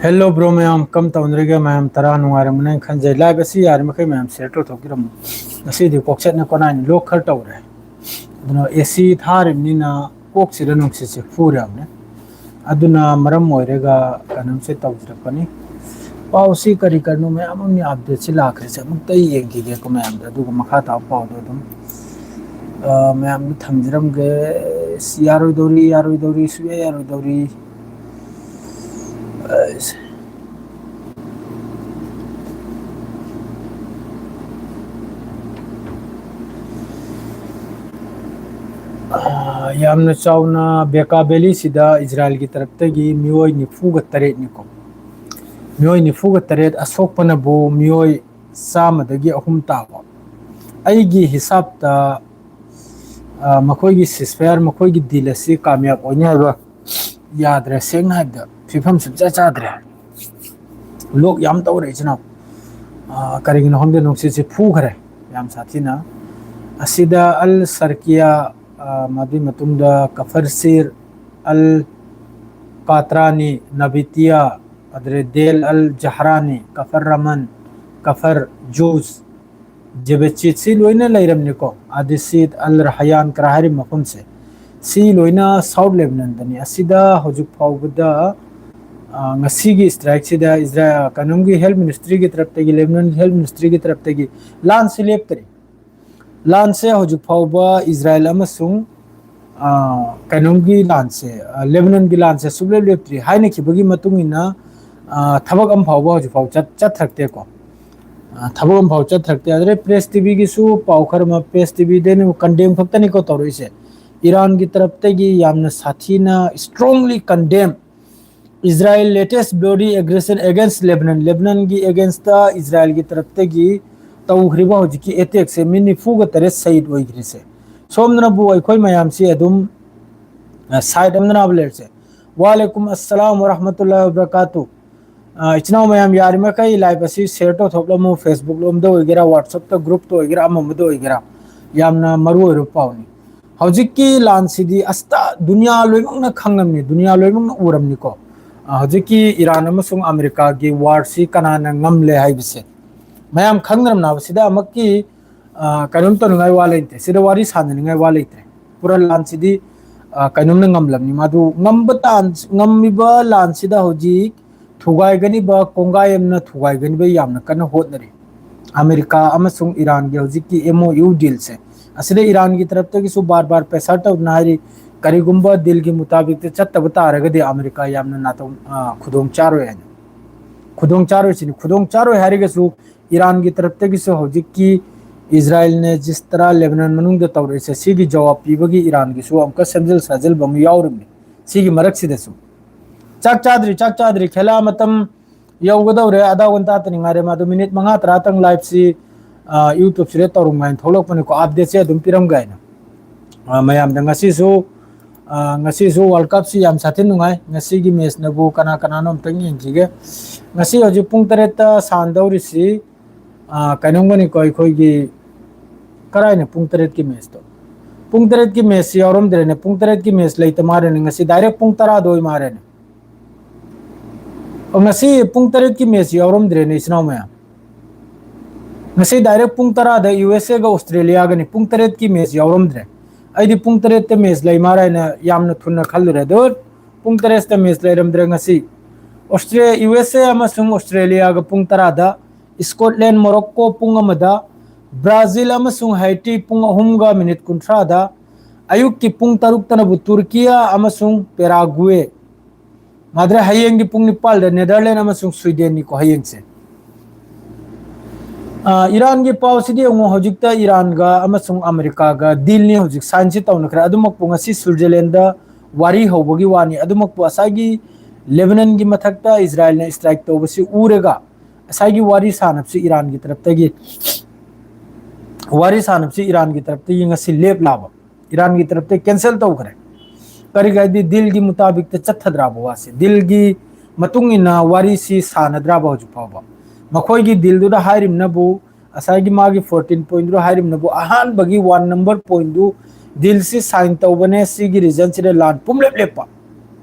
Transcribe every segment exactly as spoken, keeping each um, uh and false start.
Hello bro ꯃꯌꯥꯝ, ꯀꯝ ꯇꯧꯅꯔꯤꯒꯦ? ꯃꯌꯥꯝ ꯇꯔꯥ ꯅꯨꯡꯉꯥꯏꯔꯝꯃꯅꯦꯅ ꯈꯟꯖꯩ꯫ Live ꯑꯁꯤ ꯌꯥꯔꯤꯃꯈꯩ ꯃꯌꯥꯝ share ꯇꯧꯊꯣꯛꯄꯤꯔꯝꯃꯨ꯫ ꯉꯁꯤꯗꯤ ꯀꯣꯛꯆꯠꯅ ꯀꯣꯅꯥꯏꯅ ꯂꯣꯛ ꯈꯔ ꯇꯧꯔꯦ, ꯑꯗꯨꯅ AC ꯊꯥꯔꯤꯕꯅꯤꯅ ꯀꯣꯛꯁꯤꯗ ꯅꯨꯡꯁꯤꯠꯁꯦ ꯐꯨꯔꯕꯅꯦ꯫ ꯑꯗꯨꯅ ꯃꯔꯝ ꯑꯣꯏꯔꯒ ꯀꯩꯅꯣꯝꯁꯦ ꯇꯧꯖꯔꯛꯄꯅꯤ꯫ ꯄꯥꯎꯁꯤ ꯀꯔꯤ ꯀꯔꯤꯅꯣ ꯃꯌꯥꯝ ꯑꯃ updateꯁꯤ ꯂꯥꯛꯈ꯭ꯔꯦꯁꯦ, ꯑꯃꯨꯛꯇ ꯌꯦꯡꯈꯤꯒꯦꯀꯣ ꯃꯌꯥꯝꯗ, ꯑꯗꯨꯒ ꯃꯈꯥ ꯇꯥꯕ ꯄꯥꯎꯗꯣ ꯑꯗꯨꯝ ꯑ, ꯃꯌꯥꯝꯗ ꯊꯝꯖꯔꯝꯒꯦ꯫ ꯑꯁ, ꯌꯥꯔꯣꯏꯗꯧꯔꯤ, ꯌꯥꯔꯣꯏꯗꯧꯔꯤ, ꯁꯨꯡꯌꯥ ꯌꯥꯔꯣꯏꯗꯧꯔꯤ꯫ ꯑꯁ꯫ ꯑ, ꯌꯥꯝꯅ ꯆꯥꯎꯅ ꯕꯦꯀꯥ ꯚꯦꯂꯤꯁꯤꯗ ꯏꯖꯔꯥꯏꯜꯒꯤ ꯇꯔꯞꯇꯒꯤ ꯃꯤꯑꯣꯏ ꯅꯤꯐꯨꯒ ꯇꯔꯦꯠꯅꯤꯀꯣ꯫ ꯃꯤꯑꯣꯏ ꯅꯤꯐꯨꯒ ꯇꯔꯦꯠ, ꯑꯁꯣꯛꯄꯅꯕꯨ ꯃꯤꯑꯣꯏ ꯆꯥꯝꯃꯗꯒꯤ ꯑꯍꯨꯝ ꯇꯥꯕ꯫ ꯑꯩꯒꯤ ꯍꯤꯁꯥꯞꯇ, ꯑ, ꯃꯈꯣꯏꯒꯤ ceasefire, ꯃꯈꯣꯏꯒꯤ deal ꯑꯁꯤ ꯀꯥꯃꯌꯥꯕ ꯑꯣꯏꯅꯤ ꯍꯥꯏꯕ ꯌꯥꯗ꯭ꯔꯦ꯫ ꯁꯦꯡꯅ ꯍꯥꯏꯕꯗ ꯐꯤꯕꯝ ꯁꯨꯡꯆꯥ ꯆꯥꯗ꯭ꯔꯦ꯫ ꯂꯣꯛ ꯌꯥꯝ ꯇꯧꯔꯦ ꯏꯆꯤꯟ ꯏꯅꯥꯎ꯫ ꯑ, ꯀꯔꯤꯒꯤꯅꯣ ꯈꯪꯗꯦ, ꯅꯨꯡꯁꯤꯠꯁꯤ ꯐꯨꯈ꯭ꯔꯦ ꯌꯥꯝ ꯁꯥꯊꯤꯅ꯫ ꯑꯁꯤꯗ ꯑꯜ ꯁꯔꯀꯤꯌꯥ, ꯑ, ꯃꯗꯨꯒꯤ ꯃꯇꯨꯡꯗ ꯀꯐꯔ ꯁꯤꯔ, ꯑꯜ ꯀꯥꯇ꯭ꯔꯥꯅꯤ, ꯅꯕꯤꯇꯤꯌꯥ, ꯑꯗꯨꯗꯩ ꯗꯦꯜ ꯑꯜ ꯖꯍꯔꯥꯅꯤ, ꯀꯐꯔ ꯔꯃꯟ, ꯀꯐꯔ ꯖꯨꯁ, ꯖꯦꯕꯦꯆꯤꯠ, ꯁꯤ ꯂꯣꯏꯅ ꯂꯩꯔꯝꯅꯤꯀꯣ꯫ ꯑꯗꯤꯁꯤꯠ ꯑꯜ ꯔꯍꯌꯥꯟ ꯀꯔꯥ ꯍꯥꯏꯔꯤꯕ ꯃꯐꯝꯁꯦ, ꯁꯤ ꯂꯣꯏꯅ South Lebanonꯗꯅꯤ꯫ ꯑꯁꯤꯗ ꯍꯧꯖꯤꯛ ꯐꯥꯎꯕꯗ, ꯑ, ꯉꯁꯤꯒꯤ strikeꯁꯤꯗ ꯏꯖꯔꯥ-, ꯀꯩꯅꯣꯝꯒꯤ health ministryꯒꯤ ꯇꯔꯞꯇꯒꯤ, Lebanonꯒꯤ health ministryꯒꯤ ꯇꯔꯞꯇꯒꯤ ꯂꯥꯟꯁꯤ ꯂꯦꯞꯇꯔꯤ꯫ ꯂꯥꯟꯁꯦ ꯍꯧꯖꯤꯛ ꯐꯥꯎꯕ ꯏꯖꯔꯥꯏꯜ ꯑꯃꯁꯨꯡ, ꯑ, ꯀꯩꯅꯣꯝꯒꯤ ꯂꯥꯟꯁꯦ, ꯑ, ꯂꯦꯕꯅꯟꯒꯤ ꯂꯥꯟꯁꯦ ꯁꯨꯡꯂꯦꯞ ꯂꯦꯞꯇ꯭ꯔꯤ ꯍꯥꯏꯅꯈꯤꯕꯒꯤ ꯃꯇꯨꯡ ꯏꯟꯅ, ꯑ, ꯊꯕꯛ ꯑꯃ ꯐꯥꯎꯕ ꯍꯧꯖꯤꯛ ꯐꯥꯎ ꯆꯠ-, ꯆꯠꯊꯔꯛꯇꯦꯀꯣ꯫ ꯑ, ꯊꯕꯛ ꯑꯃ ꯐꯥꯎ ꯆꯠꯊꯔꯛꯇꯦ꯫ ꯑꯗꯨꯗꯩ Press TVꯒꯤꯁꯨ ꯄꯥꯎ ꯈꯔ ꯑꯃ, Press TVꯗꯩꯅ condemn ꯈꯛꯇꯅꯤꯀꯣ ꯇꯧꯔꯛꯏꯁꯦ꯫ ꯏꯔꯥꯟꯒꯤ ꯇꯔꯞꯇꯒꯤ ꯌꯥꯝꯅ ꯁꯥꯊꯤꯅ strongly condemn, Israel latest bloody aggression against Lebanon, ꯂꯦꯕꯅꯟꯒꯤ againstꯇ ꯏꯖꯔꯥꯏꯜꯒꯤ ꯇꯔꯞꯇꯒꯤ ꯇꯧꯈ꯭ꯔꯤꯕ ꯍꯧꯖꯤꯛꯀꯤ attackꯁꯦ ꯃꯤ ꯅꯤꯐꯨꯒ ꯇꯔꯦꯠ ꯁꯍꯤꯗ ꯑꯣꯏꯈ꯭ꯔꯤꯁꯦ꯫ ꯁꯣꯝꯗꯅꯕꯨ ꯑꯩꯈꯣꯏ ꯃꯌꯥꯝꯁꯤ ꯑꯗꯨꯝ, ꯑ, side ꯑꯃꯗꯅꯕ ꯂꯩꯔꯁꯦ꯫ ꯋꯥꯂꯦꯀꯨꯝ ꯑꯁꯁꯂꯥꯝ ꯋꯔꯍꯃꯇꯨꯜꯂꯥꯍꯤ ꯋꯕꯔꯀꯥꯇꯨ꯫ ꯑ, ꯏꯆꯤꯟ ꯏꯅꯥꯎ ꯃꯌꯥꯝ, ꯌꯥꯔꯤꯃꯈꯩ live ꯑꯁꯤ share ꯇꯧꯊꯣꯛꯂꯝꯃꯨ, Facebook ꯂꯣꯝꯗ ꯑꯣꯏꯒꯦꯔꯥ, WhatsAppꯇ groupꯇ ꯑꯣꯏꯒꯦꯔꯥ, ꯑꯃ ꯑꯃꯗ ꯑꯣꯏꯒꯦꯔꯥ, ꯌꯥꯝꯅ ꯃꯔꯨ ꯑꯣꯏꯕ ꯄꯥꯎꯅꯤ꯫ ꯍꯧꯖꯤꯛꯀꯤ ꯂꯥꯟꯁꯤꯗꯤ ꯑꯁꯇ ꯗꯨꯅꯤꯌꯥ ꯂꯣꯏꯅꯃꯛꯅ ꯈꯪꯂꯝꯅꯤ, ꯗꯨꯅꯤꯌꯥ ꯂꯣꯏꯅꯃꯛꯅ ꯎꯔꯝꯅꯤꯀꯣ꯫ ꯍꯧꯖꯤꯛꯀꯤ ꯏꯔꯥꯟ ꯑꯃꯁꯨꯡ ꯑꯃꯦꯔꯤꯀꯥꯒꯤ ꯋꯥꯔꯁꯤ ꯀꯅꯥꯅ ꯉꯝꯂꯦ ꯍꯥꯏꯕꯁꯦ ꯃꯌꯥꯝ ꯈꯪꯅꯔꯝꯅꯕꯁꯤꯗ ꯑꯃꯛꯀꯤ, ꯑ, ꯀꯩꯅꯣꯝ ꯇꯧꯅꯤꯡꯉꯥꯏ ꯋꯥ ꯂꯩꯇꯦ, ꯁꯤꯗ ꯋꯥꯔꯤ ꯁꯥꯟꯅꯅꯤꯡꯉꯥꯏ ꯋꯥ ꯂꯩꯇ꯭ꯔꯦ꯫ ꯄꯨꯔꯥ ꯂꯥꯟꯁꯤꯗꯤ, ꯑ, ꯀꯩꯅꯣꯝꯅ ꯉꯝꯂꯕꯅꯤ꯫ ꯃꯗꯨ ꯉꯝꯕ ꯇꯥꯟ-, ꯉꯝꯃꯤꯕ ꯂꯥꯟꯁꯤꯗ ꯍꯧꯖꯤꯛ ꯊꯨꯒꯥꯏꯒꯅꯤꯕ ꯀꯣꯡꯒꯥꯏ ꯑꯃꯅ ꯊꯨꯒꯥꯏꯒꯅꯤꯕ ꯌꯥꯝꯅ ꯀꯟꯅ ꯍꯣꯠꯅꯔꯤ꯫ ꯑꯃꯦꯔꯤꯀꯥ ꯑꯃꯁꯨꯡ ꯏꯔꯥꯟꯒꯤ ꯍꯧꯖꯤꯛꯀꯤ M O U dealꯁꯦ, ꯑꯁꯤꯗ ꯏꯔꯥꯟꯒꯤ ꯇꯔꯞꯇꯒꯤꯁꯨ ꯕꯥꯔ ꯕꯥꯔ pressure ꯇꯧꯗꯨꯅ ꯍꯥꯏꯔꯤ, ꯀꯔꯤꯒꯨꯝꯕ dealꯒꯤ ꯃꯨꯇꯥꯕꯤꯛꯇ ꯆꯠꯇꯕ ꯇꯥꯔꯒꯗꯤ ꯑꯃꯦꯔꯤꯀꯥ ꯌꯥꯝꯅ ꯅꯥꯇꯧ-, ꯑ, ꯈꯨꯗꯣꯡ ꯆꯥꯔꯣꯏ ꯍꯥꯏꯅ꯫ ꯈꯨꯗꯣꯡ ꯆꯥꯔꯣꯏ ꯁꯤꯅꯤ꯫ ꯈꯨꯗꯣꯡ ꯆꯥꯔꯣꯏ ꯍꯥꯏꯔꯒꯁꯨ ꯏꯔꯥꯟꯒꯤ ꯇꯔꯞꯇꯒꯤꯁꯨ ꯍꯧꯖꯤꯛꯀꯤ ꯏꯖꯔꯥꯏꯜꯅ ꯖꯤꯁꯇꯔꯥ ꯂꯦꯕꯅꯟ ꯃꯅꯨꯡꯗ ꯇꯧꯔꯛꯏꯁꯦ, ꯁꯤꯒꯤ ꯖꯋꯥꯕ ꯄꯤꯕꯒꯤ ꯏꯔꯥꯟꯒꯤꯁꯨ ꯑꯃꯨꯛꯀ ꯁꯦꯝꯖꯤꯜ ꯁꯥꯖꯤꯜꯕ ꯑꯃ ꯌꯥꯎꯔꯤꯕꯅꯤ꯫ ꯁꯤꯒꯤ ꯃꯔꯛꯁꯤꯗꯁꯨ ꯆꯥꯛ ꯆꯥꯗ꯭ꯔꯤ, ꯆꯥꯛ ꯆꯥꯗ꯭ꯔꯤ, ꯈꯦꯂꯥ ꯃꯇꯝ ꯌꯧꯒꯗꯧꯔꯦ, ꯑꯗꯥ ꯋꯟ ꯇꯥꯇꯅꯤ ꯉꯥꯏꯔꯦ꯫ ꯃꯥꯗꯣ ꯃꯤꯅꯤꯠ ꯃꯉꯥ ꯇꯔꯥꯇꯪ liveꯁꯤ, ꯑ, YouTubeꯁꯤꯗ ꯇꯧꯔꯝ ꯍꯥꯏꯅ ꯊꯣꯛꯂꯛꯄꯅꯤꯀꯣ, updateꯁꯦ ꯑꯗꯨꯝ ꯄꯤꯔꯝꯒꯦ ꯍꯥꯏꯅ꯫ ꯑ, ꯃꯌꯥꯝꯗ ꯉꯁꯤꯁꯨ, ꯑ, ꯉꯁꯤꯁꯨ World Cupꯁꯤ ꯌꯥꯝ ꯁꯥꯊꯤꯟ ꯅꯨꯡꯉꯥꯏ꯫ ꯉꯁꯤꯒꯤ matchꯅꯕꯨ ꯀꯅꯥ ꯀꯅꯥꯅꯣ ꯑꯝꯇꯪ ꯌꯦꯡꯈꯤꯒꯦ꯫ ꯉꯁꯤ ꯍꯧꯖꯤꯛ ꯄꯨꯡ ꯇꯔꯦꯠꯇ ꯁꯥꯟꯗꯧꯔꯤꯁꯤ, ꯑ, ꯀꯩꯅꯣꯝꯒꯅꯤꯀꯣ, ꯑꯩꯈꯣꯏꯒꯤ ꯀꯔꯥꯏꯅ ꯄꯨꯡ ꯇꯔꯦꯠꯀꯤ matchꯇꯣ? ꯄꯨꯡ ꯇꯔꯦꯠꯀꯤ matchꯁꯤ ꯌꯥꯎꯔꯝꯗ꯭ꯔꯦꯅꯦ꯫ ꯄꯨꯡ ꯇꯔꯦꯠꯀꯤ match ꯂꯩꯇ ꯃꯥꯜꯂꯦꯅꯦ꯫ ꯉꯁꯤ direct ꯄꯨꯡ ꯇꯔꯥꯗ ꯑꯣꯏ ꯃꯥꯜꯂꯦꯅꯦ꯫ ꯑꯣ, ꯉꯁꯤ ꯄꯨꯡ ꯇꯔꯦꯠꯀꯤ matchꯁꯤ ꯌꯥꯎꯔꯝꯗ꯭ꯔꯦꯅꯦ, ꯏꯆꯤꯟ ꯏꯅꯥꯎ ꯃꯌꯥꯝ꯫ ꯉꯁꯤ direct ꯄꯨꯡ ꯇꯔꯥꯗ USAꯒ Australiaꯒꯅꯤ꯫ ꯄꯨꯡ ꯇꯔꯦꯠꯀꯤ match ꯌꯥꯎꯔꯝꯗ꯭ꯔꯦ꯫ ꯑꯩꯗꯤ ꯄꯨꯡ ꯇꯔꯦꯠꯇ match ꯂꯩ ꯃꯥꯜꯂꯦꯅ ꯌꯥꯝꯅ ꯊꯨꯅ ꯈꯜꯂꯨꯔꯦ꯫ ꯑꯗꯣ ꯄꯨꯡ ꯇꯔꯦꯠꯇ match ꯂꯩꯔꯝꯗ꯭ꯔꯦ ꯉꯁꯤ꯫ Austra-, USA ꯑꯃꯁꯨꯡ Australiaꯒ ꯄꯨꯡ ꯇꯔꯥꯗ, Scotland Morocco ꯄꯨꯡ ꯑꯃꯗ, Brazil ꯑꯃꯁꯨꯡ Haiti ꯄꯨꯡ ꯑꯍꯨꯝꯒ ꯃꯤꯅꯤꯠ ꯀꯨꯟꯊ꯭ꯔꯥꯗ, ꯑꯌꯨꯛꯀꯤ ꯄꯨꯡ ꯇꯔꯨꯛꯇꯅꯕꯨ Turkey ꯑꯃꯁꯨꯡ Paraguay꯫ ꯃꯥꯗ꯭ꯔꯦ, ꯍꯌꯦꯡꯒꯤ ꯄꯨꯡ ꯅꯤꯄꯥꯜꯗ Netherlands ꯑꯃꯁꯨꯡ Swedenꯅꯤꯀꯣ ꯍꯌꯦꯡꯁꯦ꯫ ꯑ, ꯏꯔꯥꯟꯒꯤ ꯄꯥꯎꯁꯤꯗꯤ ꯌꯦꯡꯉꯨ, ꯍꯧꯖꯤꯛꯇ ꯏꯔꯥꯟꯒ ꯑꯃꯁꯨꯡ ꯑꯃꯦꯔꯤꯀꯥꯒ dealꯅꯤ ꯍꯧꯖꯤꯛ signꯁꯤ ꯇꯧꯅꯈ꯭ꯔꯦ꯫ ꯑꯗꯨꯃꯛꯄꯨ ꯉꯁꯤ Switzerlandꯗ ꯋꯥꯔꯤ ꯍꯧꯕꯒꯤ ꯋꯥꯅꯤ꯫ ꯑꯗꯨꯃꯛꯄꯨ ꯉꯁꯥꯏꯒꯤ Lebanonꯒꯤ ꯃꯊꯛꯇ ꯏꯖꯔꯥꯏꯜꯅ strike ꯇꯧꯕꯁꯤ ꯎꯔꯒ ꯉꯁꯥꯏꯒꯤ ꯋꯥꯔꯤ ꯁꯥꯟꯅꯕꯁꯤ ꯏꯔꯥꯟꯒꯤ ꯇꯔꯞꯇꯒꯤ, ꯋꯥꯔꯤ ꯁꯥꯟꯅꯕꯁꯤ ꯏꯔꯥꯟꯒꯤ ꯇꯔꯞꯇꯒꯤ ꯉꯁꯤ ꯂꯦꯞꯂꯥꯕ꯫ ꯏꯔꯥꯟꯒꯤ ꯇꯔꯞꯇ cancel ꯇꯧꯈ꯭ꯔꯦ꯫ ꯀꯔꯤꯒꯤ ꯍꯥꯏꯗꯤ dealꯒꯤ ꯃꯨꯇꯥꯕꯤꯛꯇ ꯆꯠꯊꯗ꯭ꯔꯕ ꯋꯥꯁꯦ, dealꯒꯤ ꯃꯇꯨꯡ ꯏꯟꯅ ꯋꯥꯔꯤꯁꯤ ꯁꯥꯟꯅꯗ꯭ꯔꯕ ꯍꯧꯖꯤꯛ ꯐꯥꯎꯕ? ꯃꯈꯣꯏꯒꯤ dealꯗꯨꯗ ꯍꯥꯏꯔꯤꯕꯅꯕꯨ, ꯉꯁꯥꯏꯒꯤ ꯃꯥꯒꯤ fourteen pointꯗꯨ ꯍꯥꯏꯔꯤꯕꯅꯕꯨ, ꯑꯍꯥꯟꯕꯒꯤ one number pointꯗꯨ dealꯁꯤ sign ꯇꯧꯕꯅꯦ, ꯁꯤꯒꯤ regionꯁꯤꯗ ꯂꯥꯟ ꯄꯨꯝꯂꯦꯞ ꯂꯦꯞꯄ꯫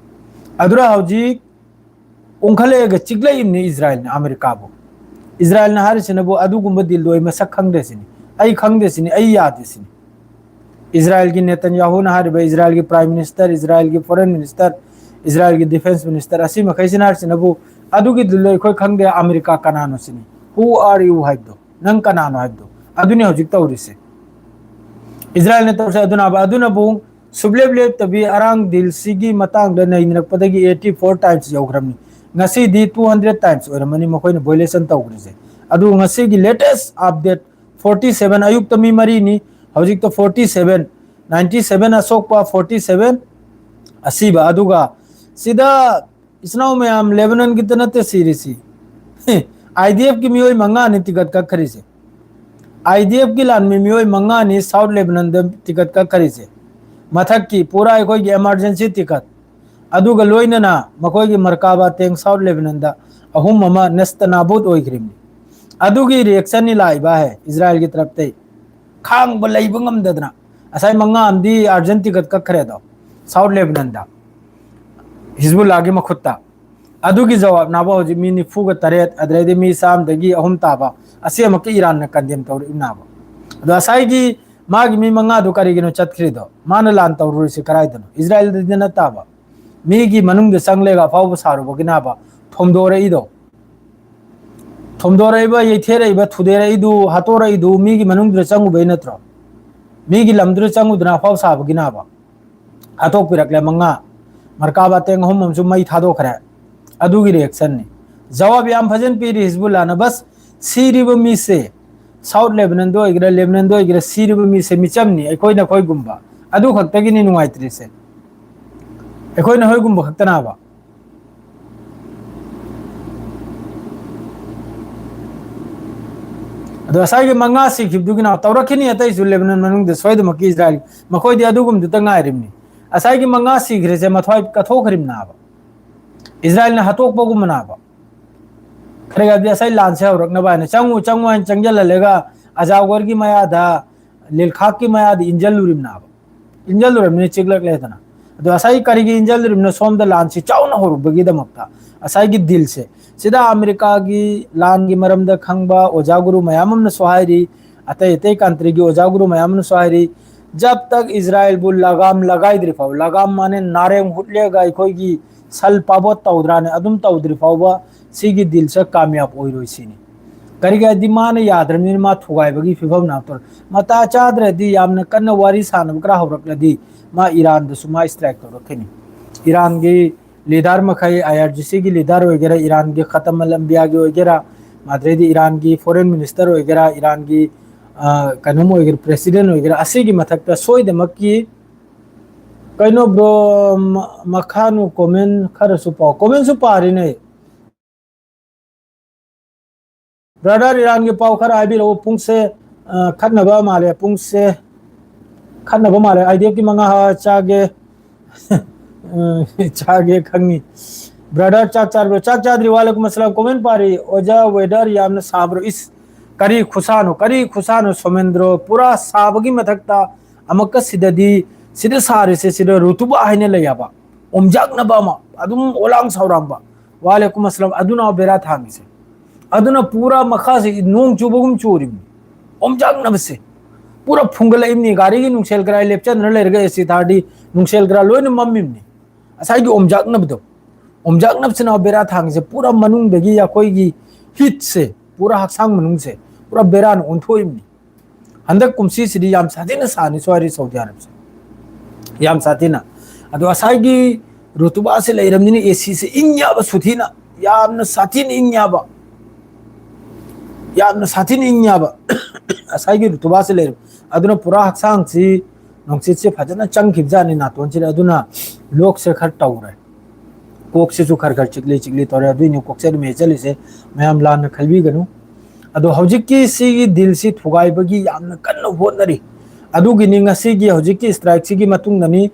ꯑꯗꯨꯅ ꯍꯧꯖꯤꯛ ꯑꯣꯟꯈꯠꯂꯛꯑꯒ ꯆꯤꯛꯂꯛꯏꯕꯅꯤ ꯏꯖꯔꯥꯏꯜꯅ ꯑꯃꯦꯔꯤꯀꯥꯕꯨ꯫ ꯏꯖꯔꯥꯏꯜꯅ ꯍꯥꯏꯔꯤꯁꯤꯅꯕꯨ ꯑꯗꯨꯒꯨꯝꯕ ꯗꯤꯜꯗꯣ ꯑꯩ ꯃꯁꯛ ꯈꯪꯗꯦ ꯁꯤꯅꯤ, ꯑꯩ ꯈꯪꯗꯦ ꯁꯤꯅꯤ, ꯑꯩ ꯌꯥꯗꯦ ꯁꯤꯅꯤ꯫ ꯏꯖꯔꯥꯏꯜꯒꯤ ꯅꯦꯇꯟꯌꯥꯍꯨꯅ ꯍꯥꯏꯔꯤꯕ, ꯏꯖꯔꯥꯏꯜꯒꯤ ꯄ꯭ꯔꯥꯏꯝ ꯃꯤꯅꯤꯁꯇꯔ, ꯏꯖꯔꯥꯏꯜꯒꯤ ꯐꯣꯔꯦꯟ ꯃꯤꯅꯤꯁꯇꯔ, ꯏꯖꯔꯥꯏꯜꯒꯤ ꯗꯤꯐꯦꯟꯁ ꯃꯤꯅꯤꯁꯇꯔ, ꯑꯁꯤ ꯃꯈꯩꯁꯤꯅ ꯍꯥꯏꯔꯤꯁꯤꯅꯕꯨ, ꯑꯗꯨꯒꯤ ꯗꯤꯜꯗꯣ ꯑꯩꯈꯣꯏ ꯈꯪꯗꯦ, ꯑꯃꯦꯔꯤꯀꯥ ꯀꯅꯥꯅꯣ ꯁꯤꯅꯤ꯫ Who are you ꯍꯥꯏꯕꯗꯣ, ꯅꯪ ꯀꯅꯥꯅꯣ ꯍꯥꯏꯕꯗꯣ, ꯑꯗꯨꯅꯤ ꯍꯧꯖꯤꯛ ꯇꯧꯔꯤꯁꯦ꯫ ꯏꯖꯔꯥꯏꯜꯅ ꯇꯧꯔꯤꯁꯦ ꯑꯗꯨꯅꯕ, ꯑꯗꯨꯅꯕꯨ ꯁꯨꯞꯂꯦꯞ ꯂꯦꯞꯇꯕꯤ ꯑꯔꯥꯡ ꯗꯤꯜꯁꯤꯒꯤ ꯃꯇꯥꯡꯗ ꯅꯩꯅꯔꯛꯄꯗꯒꯤ eighty four times ꯌꯧꯈ꯭ꯔꯕꯅꯤ꯫ ꯉꯁꯤꯗꯤ two hundred times ꯑꯣꯏꯔꯝꯃꯅꯤ ꯃꯈꯣꯏꯅ violation ꯇꯧꯈ꯭ꯔꯤꯁꯦ꯫ ꯑꯗꯨ ꯉꯁꯤꯒꯤ latest update forty seven, ꯑꯌꯨꯛꯇ ꯃꯤ ꯃꯔꯤꯅꯤ, ꯍꯧꯖꯤꯛꯇ forty seven, ninety seven ꯑꯁꯣꯛꯄ, forty seven ꯑꯁꯤꯕ꯫ ꯑꯗꯨꯒ ꯁꯤꯗ ꯏꯆꯤꯟ ꯏꯅꯥꯎ ꯃꯌꯥꯝ, ꯂꯦꯕꯅꯟꯒꯤꯇ ꯅꯠꯇꯦ ꯁꯤꯔꯤꯁꯤ꯫ IDFꯀꯤ ꯃꯤꯑꯣꯏ ꯃꯉꯥꯅꯤ ꯇꯤꯀꯠ ꯀꯛꯈ꯭ꯔꯤꯁꯦ꯫ IDFꯀꯤ ꯂꯥꯟꯃꯤ ꯃꯤꯑꯣꯏ ꯃꯉꯥꯅꯤ ꯁꯥꯎꯠ ꯂꯦꯕꯅꯟꯗ ꯇꯤꯀꯠ ꯀꯛꯈ꯭ꯔꯤꯁꯦ꯫ ꯃꯊꯛꯀꯤ ꯄꯨꯔꯥ ꯑꯩꯈꯣꯏꯒꯤ emergency ꯇꯤꯀꯠ, ꯑꯗꯨꯒ ꯂꯣꯏꯅꯅ ꯃꯈꯣꯏꯒꯤ ꯃꯔꯀꯥꯕꯥ ꯇꯦꯡ ꯁꯥꯎꯠ ꯂꯦꯕꯅꯟꯗ ꯑꯍꯨꯝ ꯑꯃ ꯅꯦꯁꯇ ꯅꯥꯕꯨꯠ ꯑꯣꯏꯈ꯭ꯔꯤꯕꯅꯤ꯫ ꯑꯗꯨꯒꯤ reactionꯅꯤ ꯂꯥꯛꯏꯕ ꯍꯦ, ꯏꯖꯔꯥꯏꯜꯒꯤ ꯇꯔꯞꯇꯩ꯫ ꯈꯥꯡꯕ ꯂꯩꯕ ꯉꯝꯗꯗꯅ ꯉꯁꯥꯏ ꯃꯉꯥ ꯑꯃꯗꯤ urgent ꯇꯤꯀꯠ ꯀꯛꯈ꯭ꯔꯦ ꯑꯗꯣ, ꯁꯥꯎꯠ ꯂꯦꯕꯅꯟꯗ ꯍꯤꯖꯕꯨꯜꯂꯥꯒꯤ ꯃꯈꯨꯠꯇ꯫ ꯑꯗꯨꯒꯤ ꯖꯋꯥꯕꯅꯕ ꯍꯧꯖꯤꯛ ꯃꯤ ꯅꯤꯐꯨꯒ ꯇꯔꯦꯠ, ꯑꯗꯨꯗꯩꯗꯤ ꯃꯤ ꯆꯥꯝꯗꯒꯤ ꯑꯍꯨꯝ ꯇꯥꯕ, ꯑꯁꯤ ꯑꯃꯨꯛꯀ ꯏꯔꯥꯟꯅ condemn ꯇꯧꯔꯛꯏꯅꯕ꯫ ꯑꯗꯣ ꯉꯁꯥꯏꯒꯤ ꯃꯥꯒꯤ ꯃꯤ ꯃꯉꯥꯗꯨ ꯀꯔꯤꯒꯤꯅꯣ ꯆꯠꯈ꯭ꯔꯤꯗꯣ? ꯃꯥꯅ ꯂꯥꯟ ꯇꯧꯔꯨꯔꯤꯁꯤ ꯀꯔꯥꯏꯗꯅꯣ? ꯏꯖꯔꯥꯏꯜꯗꯗꯤ ꯅꯠꯇꯕ꯫ ꯃꯤꯒꯤ ꯃꯅꯨꯡꯗ ꯆꯪꯂꯒ ꯑꯐꯥꯎꯕ ꯁꯥꯔꯨꯕꯒꯤꯅꯕ ꯊꯣꯝꯗꯣꯔꯛꯏꯗꯣ꯫ ꯊꯣꯝꯗꯣꯔꯛꯏꯕ, ꯌꯩꯊꯦꯔꯛꯏꯕ, ꯊꯨꯗꯦꯔꯛꯏꯗꯨ, ꯍꯥꯠꯇꯣꯔꯛꯏꯗꯨ ꯃꯤꯒꯤ ꯃꯅꯨꯡꯗꯨꯗ ꯆꯪꯉꯨꯕꯩ ꯅꯠꯇ꯭ꯔꯣ? ꯃꯤꯒꯤ ꯂꯝꯗꯨꯗ ꯆꯪꯉꯨꯗꯅ ꯑꯐꯥꯎ ꯁꯥꯕꯒꯤꯅꯕ꯫ ꯍꯥꯠꯇꯣꯛꯄꯤꯔꯛꯂꯦ ꯃꯉꯥ꯫ ꯃꯔꯀꯥꯕꯥ ꯇꯦꯡ ꯑꯍꯨꯝ ꯑꯃꯁꯨ ꯃꯩ ꯊꯥꯗꯣꯛꯈ꯭ꯔꯦ꯫ ꯑꯗꯨꯒꯤ reactionꯅꯤ꯫ ꯖꯋꯥꯕ ꯌꯥꯝ ꯐꯖꯅ ꯄꯤꯔꯤ ꯍꯤꯖꯕꯨꯜꯂꯥꯅ꯫ ꯕꯁ ꯁꯤꯔꯤꯕ ꯃꯤꯁꯦ, ꯁꯥꯎꯠ ꯂꯦꯕꯅꯟꯗ ꯑꯣꯏꯒꯦꯔꯥ, ꯂꯦꯕꯅꯟꯗ ꯑꯣꯏꯒꯦꯔꯥ, ꯁꯤꯔꯤꯕ ꯃꯤꯁꯦ ꯃꯤꯆꯝꯅꯤ, ꯑꯩꯈꯣꯏ ꯅꯈꯣꯏꯒꯨꯝꯕ꯫ ꯑꯗꯨ ꯈꯛꯇꯒꯤꯅꯤ ꯅꯨꯡꯉꯥꯏꯇ꯭ꯔꯤꯁꯦ꯫ ꯑꯩꯈꯣꯏ ꯅꯈꯣꯏꯒꯨꯝꯕ ꯈꯛꯇꯅꯕ꯫ ꯑꯗꯣ ꯉꯁꯥꯏꯒꯤ ꯃꯉꯥ ꯁꯤꯈꯤꯕꯗꯨꯒꯤꯅ ꯇꯧꯔꯛꯈꯤꯅꯤ, ꯑꯇꯩꯁꯨ ꯂꯦꯕꯅꯟ ꯃꯅꯨꯡꯗ ꯁꯣꯏꯗꯃꯛꯀꯤ ꯏꯖꯔꯥꯏꯜ, ꯃꯈꯣꯏꯗꯤ ꯑꯗꯨꯒꯨꯝꯗꯨꯇ ꯉꯥꯏꯔꯤꯕꯅꯤ꯫ ꯉꯁꯥꯏꯒꯤ ꯃꯉꯥ ꯁꯤꯈ꯭ꯔꯤꯁꯦ ꯃꯊ꯭ꯋꯥꯏ ꯀꯠꯊꯣꯛꯈ꯭ꯔꯤꯕꯅꯥꯕ, ꯏꯖꯔꯥꯏꯜꯅ ꯍꯥꯠꯇꯣꯛꯄꯒꯨꯝꯕꯅꯥꯕ꯫ ꯈꯔꯒꯗꯤ ꯉꯁꯥꯏ ꯂꯥꯟꯁꯦ ꯍꯧꯔꯛꯅꯕ ꯍꯥꯏꯅ ꯆꯪꯉꯨ ꯆꯪꯉꯨ ꯍꯥꯏꯅ ꯆꯪꯁꯤꯜꯍꯜꯂꯒ ꯑꯖꯥꯎꯒꯔꯒꯤ ꯃꯌꯥꯗ, ꯂꯤꯜꯈꯥꯛꯀꯤ ꯃꯌꯥꯗ ꯏꯟꯖꯜꯂꯨꯔꯤꯕꯅꯥꯕ꯫ ꯏꯟꯖꯜꯂꯨꯔꯕꯅꯤꯅ ꯆꯤꯛꯂꯛꯂꯦꯗꯅ꯫ ꯑꯗꯣ ꯉꯁꯥꯏ ꯀꯔꯤꯒꯤ ꯏꯟꯖꯜꯂꯨꯔꯤꯕꯅꯣ? ꯁꯣꯝꯗ ꯂꯥꯟꯁꯤ ꯆꯥꯎꯅ ꯍꯧꯔꯨꯕꯒꯤꯗꯃꯛꯇ, ꯉꯁꯥꯏꯒꯤ ꯗꯤꯜꯁꯦ, ꯁꯤꯗ ꯑꯃꯦꯔꯤꯀꯥꯒꯤ ꯂꯥꯟꯒꯤ ꯃꯔꯝꯗ ꯈꯪꯕ ꯑꯣꯖꯥ ꯒꯨꯔꯨ ꯃꯌꯥꯝ ꯑꯃꯅꯁꯨ ꯍꯥꯏꯔꯤ, ꯑꯇꯩ ꯑꯇꯩ ꯀꯟꯇ꯭ꯔꯤꯒꯤ ꯑꯣꯖꯥ ꯒꯨꯔꯨ ꯃꯌꯥꯝ ꯑꯃꯅꯁꯨ ꯍꯥꯏꯔꯤ, "ꯖꯕ ꯇꯛ ꯏꯖꯔꯥꯏꯜꯕꯨ ꯂꯒꯥꯝ ꯂꯒꯥꯏꯗ꯭ꯔꯤ ꯐꯥꯎ", ꯂꯒꯥꯝ ꯃꯥꯅꯦ ꯅꯥꯔꯦꯡ ꯍꯨꯠꯂꯦꯒ ꯑꯩꯈꯣꯏꯒꯤ ꯁꯜ ꯄꯥꯕꯣꯠ ꯇꯧꯗ꯭ꯔꯥꯅꯦ, ꯑꯗꯨꯝ ꯇꯧꯗ꯭ꯔꯤ ꯐꯥꯎꯕ ꯁꯤꯒꯤ ꯗꯤꯜꯁꯦ ꯀꯥꯃꯌꯥꯕ ꯑꯣꯏꯔꯣꯏ ꯁꯤꯅꯤ꯫ ꯀꯔꯤꯒꯤ ꯍꯥꯏꯗꯤ ꯃꯥꯅ ꯌꯥꯗ꯭ꯔꯕꯅꯤꯅ ꯃꯥ ꯊꯨꯒꯥꯏꯕꯒꯤ ꯐꯤꯕꯝ ꯂꯥꯛꯇꯣꯔꯦ꯫ ꯃꯇꯥ ꯆꯥꯗ꯭ꯔꯗꯤ ꯌꯥꯝꯅ ꯀꯟꯅ ꯋꯥꯔꯤ ꯁꯥꯟꯅꯕ ꯈꯔ ꯍꯧꯔꯛꯂꯗꯤ ꯃꯥ ꯏꯔꯥꯟꯗꯁꯨ ꯃꯥ ꯁ꯭ꯇ꯭ꯔꯥꯏꯛ ꯇꯧꯔꯛꯀꯅꯤ꯫ ꯏꯔꯥꯟꯒꯤ ꯂꯤꯗꯔ ꯃꯈꯩ, ꯑꯥꯏ ꯑꯥꯔ ꯖꯤ ꯁꯤꯒꯤ ꯂꯤꯗꯔ ꯑꯣꯏꯒꯦꯔꯥ, ꯏꯔꯥꯟꯒꯤ ꯈꯇꯝ ꯑꯜ ꯑꯝꯕꯤꯌꯥꯒꯤ ꯑꯣꯏꯒꯦꯔꯥ, ꯑꯗꯩꯗꯤ ꯏꯔꯥꯟꯒꯤ ꯐꯣꯔꯦꯟ ꯃꯤꯅꯤꯁꯇꯔ ꯑꯣꯏꯒꯦꯔꯥ, ꯏꯔꯥꯟꯒꯤ, ꯑ, ꯀꯩꯅꯣꯝ ꯑꯣꯏꯒꯦꯔꯥ, ꯄ꯭ꯔꯦꯁꯤꯗꯦꯟ ꯑꯣꯏꯒꯦꯔꯥ, ꯑꯁꯤꯒꯤ ꯃꯊꯛꯇ ꯁꯣꯏꯗꯃꯛꯀꯤ ꯀꯩꯅꯣ ꯕ꯭ꯔꯣ, ꯃ-, ꯃꯈꯥꯅꯨ ꯀꯣꯃꯦꯟ ꯈꯔꯁꯨ ꯄꯥꯎ, ꯀꯣꯃꯦꯟꯁꯨ ꯄꯥꯔꯤꯅꯦ꯫ ꯕ꯭ꯔꯗꯔ, ꯏꯔꯥꯟꯒꯤ ꯄꯥꯎ ꯈꯔ ꯍꯥꯏꯕꯤꯔꯛꯎ꯫ ꯄꯨꯡꯁꯦ, ꯑ, ꯈꯠꯅꯕ ꯃꯥꯜꯂꯦ꯫ ꯄꯨꯡꯁꯦ ꯈꯠꯅꯕ ꯃꯥꯜꯂꯦ꯫ ꯑꯥꯏ ꯗꯤ ꯑꯦꯐꯀꯤ ꯃꯉꯥ ꯆꯥꯒꯦ꯫ ꯑ, ꯆꯥꯒꯦ ꯈꯪꯉꯤ꯫ ꯕ꯭ꯔꯗꯔ, ꯆꯥꯛ ꯆꯥꯔꯕ꯭ꯔꯣ? ꯆꯥꯛ ꯆꯥꯗ꯭ꯔꯤ꯫ ꯋꯥꯂꯦꯀꯨꯝ ꯑꯁꯂꯥꯝ꯫ ꯀꯣꯃꯦꯟ ꯄꯥꯔꯤ꯫ "ꯑꯣꯖꯥ, ꯋꯦꯗꯔ ꯌꯥꯝꯅ ꯁꯥꯕ꯭ꯔꯣ?" ꯏꯁ, ꯀꯔꯤ ꯈꯨꯁꯥꯅꯣ, ꯀꯔꯤ ꯈꯨꯁꯥꯅꯣ, ꯁꯣꯃꯦꯟꯗ꯭ꯔꯣ? ꯄꯨꯔꯥ ꯁꯥꯕꯒꯤ ꯃꯊꯛꯇ ꯑꯃꯨꯛꯀ ꯁꯤꯗꯗꯤ, ꯁꯤꯗ ꯁꯥꯔꯤꯁꯦ, ꯁꯤꯗ ꯔꯨꯇꯨꯕꯥ ꯍꯥꯏꯅ ꯂꯩ ꯍꯥꯏꯕ꯫ ꯑꯣꯝꯖꯥꯛꯅꯕ ꯑꯃ, ꯑꯗꯨꯝ ꯑꯣꯂꯥꯡ ꯁꯧꯔꯥꯡꯕ꯫ ꯋꯥꯂꯦꯀꯨꯝ ꯑꯁꯂꯥꯝ꯫ ꯑꯗꯨꯅ ꯕꯦꯔꯥ ꯊꯥꯡꯉꯤꯁꯦ꯫ ꯑꯗꯨꯅ ꯄꯨꯔꯥ ꯃꯈꯥꯁꯦ ꯅꯣꯡ ꯆꯨꯕꯒꯨꯝ ꯆꯨꯔꯤꯕꯅꯤ꯫ ꯑꯣꯝꯖꯥꯛꯅꯕꯁꯦ ꯄꯨꯔꯥ ꯐꯨꯡꯒꯠꯂꯛꯏꯕꯅꯤ꯫ ꯒꯥꯔꯤꯒꯤ ꯅꯨꯡꯁꯦꯜ ꯒꯔꯥꯏ ꯂꯦꯞꯆꯟꯗꯅ ꯂꯩꯔꯒ ꯑꯦ ꯁꯤ ꯊꯥꯔꯗꯤ ꯅꯨꯡꯁꯦꯜ ꯒꯔꯥ ꯂꯣꯏꯅ ꯃꯝꯃꯤꯕꯅꯤ꯫ ꯉꯁꯥꯏꯒꯤ ꯑꯣꯝꯖꯥꯛꯅꯕꯗꯣ, ꯑꯣꯝꯖꯥꯛꯅꯕꯁꯤꯅ ꯕꯦꯔꯥ ꯊꯥꯡꯉꯤꯁꯦ꯫ ꯄꯨꯔꯥ ꯃꯅꯨꯡꯗꯒꯤ ꯑꯩꯈꯣꯏꯒꯤ ꯍꯤꯠꯁꯦ, ꯄꯨꯔꯥ ꯍꯛꯆꯥꯡ ꯃꯅꯨꯡꯁꯦ ꯄꯨꯔꯥ ꯕꯦꯔꯥꯅ ꯑꯣꯟꯊꯣꯛꯏꯕꯅꯤ꯫ ꯍꯟꯗꯛ ꯀꯨꯝꯁꯤꯁꯤꯗꯤ ꯌꯥꯝ ꯁꯥꯊꯤꯅ ꯁꯥꯅꯤ ꯁ꯭ꯋꯥꯏꯗꯤ ꯁꯥꯎꯗꯤ ꯑꯔꯕꯁꯦ꯫ ꯌꯥꯝ ꯁꯥꯊꯤꯅ꯫ ꯑꯗꯣ ꯉꯁꯥꯏꯒꯤ ꯔꯨꯇꯨꯕꯥꯁꯦ ꯂꯩꯔꯕꯅꯤꯅ ꯑꯦ ꯁꯤꯁꯦ ꯏꯪ ꯌꯥꯕ ꯁꯨꯊꯤꯅ, ꯌꯥꯝꯅ ꯁꯥꯊꯤꯅ ꯏꯪ ꯌꯥꯕ, ꯌꯥꯝꯅ ꯁꯥꯊꯤꯅ ꯏꯪ ꯌꯥꯕ ꯉꯁꯥꯏꯒꯤ ꯔꯨꯇꯨꯕꯥꯁꯦ ꯂꯩꯔꯕ꯫ ꯑꯗꯨꯅ ꯄꯨꯔꯥ ꯍꯛꯆꯥꯡꯁꯤ ꯅꯨꯡꯁꯤꯠꯁꯦ ꯐꯖꯅ ꯆꯪꯈꯤꯕꯖꯥꯠꯅꯤ ꯅꯥꯇꯣꯟꯁꯤꯗ꯫ ꯑꯗꯨꯅ ꯂꯣꯛꯁꯦ ꯈꯔ ꯇꯧꯔꯦ꯫ ꯀꯣꯛꯁꯤꯁꯨ ꯈꯔ ꯈꯔ ꯆꯤꯛꯂꯤ ꯆꯤꯛꯂꯤ ꯇꯧꯔꯦ꯫ ꯑꯗꯨꯏꯅꯤ ꯀꯣꯛꯆꯦꯠ ꯃꯦꯠꯆꯜꯂꯤꯁꯦ꯫ ꯃꯌꯥꯝ ꯂꯥꯟꯅ ꯈꯜꯕꯤꯒꯅꯨ꯫ ꯑꯗꯣ ꯍꯧꯖꯤꯛꯀꯤ ꯁꯤꯒꯤ ꯗꯤꯜꯁꯤ ꯊꯨꯒꯥꯏꯕꯒꯤ ꯌꯥꯝꯅ ꯀꯟꯅ ꯍꯣꯠꯅꯔꯤ꯫ ꯑꯗꯨꯒꯤꯅꯤ ꯉꯁꯤꯒꯤ ꯍꯧꯖꯤꯛꯀꯤ ꯁ꯭ꯇ꯭ꯔꯥꯏꯛꯁꯤꯒꯤ ꯃꯇꯨꯡꯗꯅꯤ